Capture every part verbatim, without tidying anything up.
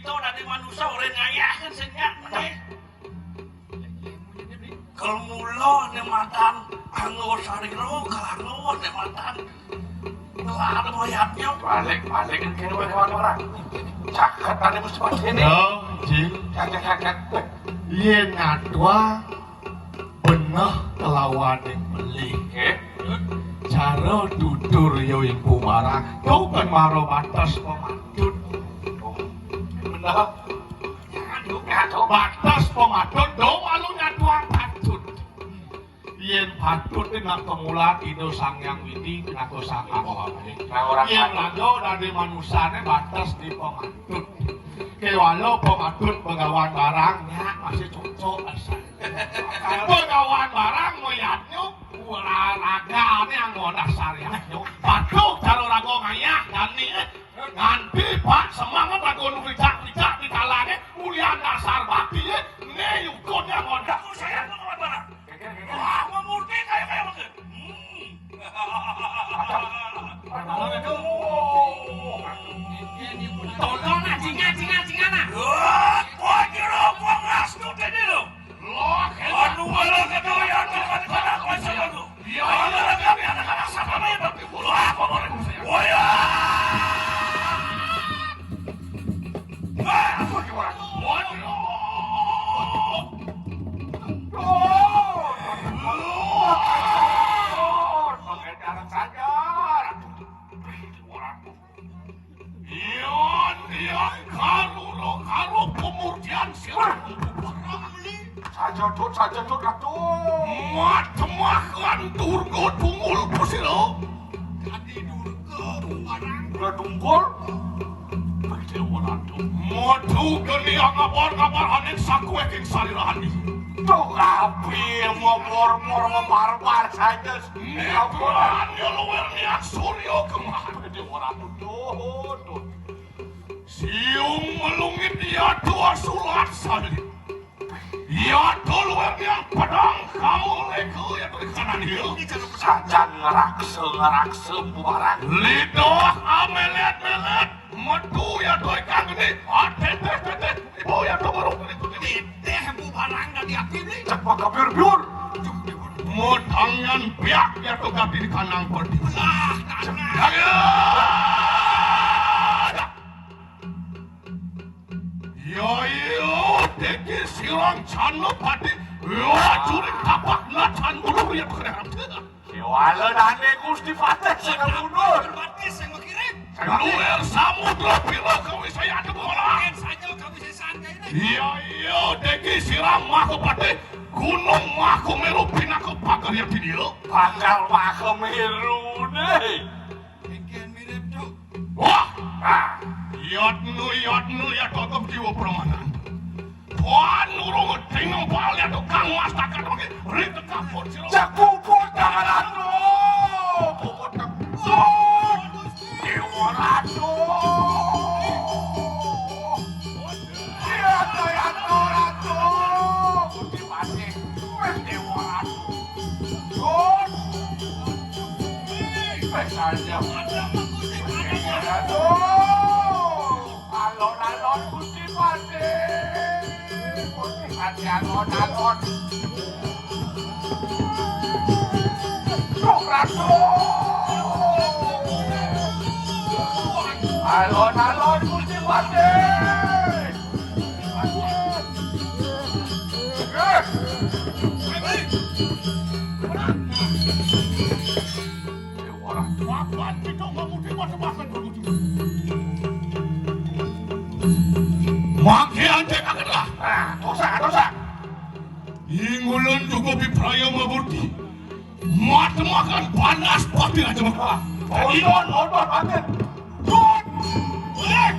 Itu dari manusia orang ngayahin sing nya. Kalau mula ne madan anggo sarira, kalau anggo ne madan ngelar mayatnya. Balik, balik kan kene wae kawan orang. Caket tadi mesti pakai ini. Yo, Jin. Caket, caket. Yen nyatua beneh kelawan ning beli. Nggih. Cara tutur yo ibu marang. Yo kan maro batas pematut. Oh. Bener. Batas pematut dong alu nyatua patut. Yen patut nak pemulat Ida Sang Hyang Widi pinaka sang awake. Nah, orang yen patut. Raga dadi manusane batas di pematut. Kewala pematut begawan barang nya masih cocok asal. Begawan barang mayatnyo, ragane anggo dasar ya. Patuh cara raga ngayah dani, eh. Nganti Pak Semang raga nu klicak-klicak di talane, ulian dasar bakti, eh. Ne yukun yang ngodah. Saya begawan barang. Wah, mamurti kaya-kaya mangke. Hmm. Tolong, ah, jingan, jingan, jingan, ah. Wah, kok kira gua ngas tuh tadi lo. Loh, anu malah kedoyan, bukan kenapa sama lu. Iya, iya, tapi anak-anak sama ya, tapi gua apa boleh saya? Wah, ya. Wah, apa gimana? Waduh. Tuh, tuh, tuh, tuh, tuh, pakai darah saja. Iya, iya, karo, karo pemurtian sira. Saja, Dut, saja, Dut, Ratu. Matemah lan durga tunggul ku sira. Dadi durga barang. Durga tunggul? Dewa Ratu. Madu geni ngabar-ngabar aning sakueking salirani. Duh, api mobor-mor, mebar-bar saja. Niat luwih niat surya kemah. Dewa Ratu, Dut, Dut. Siung melungit yadua sulat salib. Yadua luwih niat pedang kamu leka yadua di kanan ya. Sajan ngeraksa, ngeraksa barang. Lidah amelet-melet, metu yadua ikang geni. Atetes-tetes, ibu yadua baru geni. Titih bu barang dadi api beli. Cek maka biur-biur. Mutangan piak yadua gati di kandang perdi. Lah, tanah. Ayo. Ya iya, deki sirang cana pati. Ya, curi tapak nacan ulur ya kena. Kewala dane Gusti Patih sing mundur. Patih sing mengirim. Luwih samudra pira kawisayane bola. Yen saja kawisesan kae. Iya, iya, deki sirang Mahapati, Gunung Mahameru pinaka pagar ya dia. Pagar Mahameru ne. Engken mirip, Duk. Wah! Ah, yatnu, yatnu, ya totob jiwa permanan. Tuan urung tinembal ya tukang mastakan bagi rita kapur sira. Cek puput tangan aku. Puput kapur. Dewa Ratu. Iya, Ratu, Ratu. Gusti Patih. Wis Dewa Ratu. Yun. Wis aja. Dewa Ratu. Alon-alon Gusti Patih. Gusti Patih alon-alon. Duh, Ratu. Alon-alon Gusti Patih. Eh. Ora papan kita ngamudi macam-macam begitu. Mangke antek akan lah. Ah, dosa, dosa. Ingulun cukup dipraya maburti. Matemakan panas pati raja bakal. Onton, onton, onton. Dut! Ulek!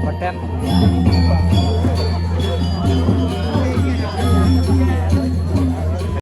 Paten.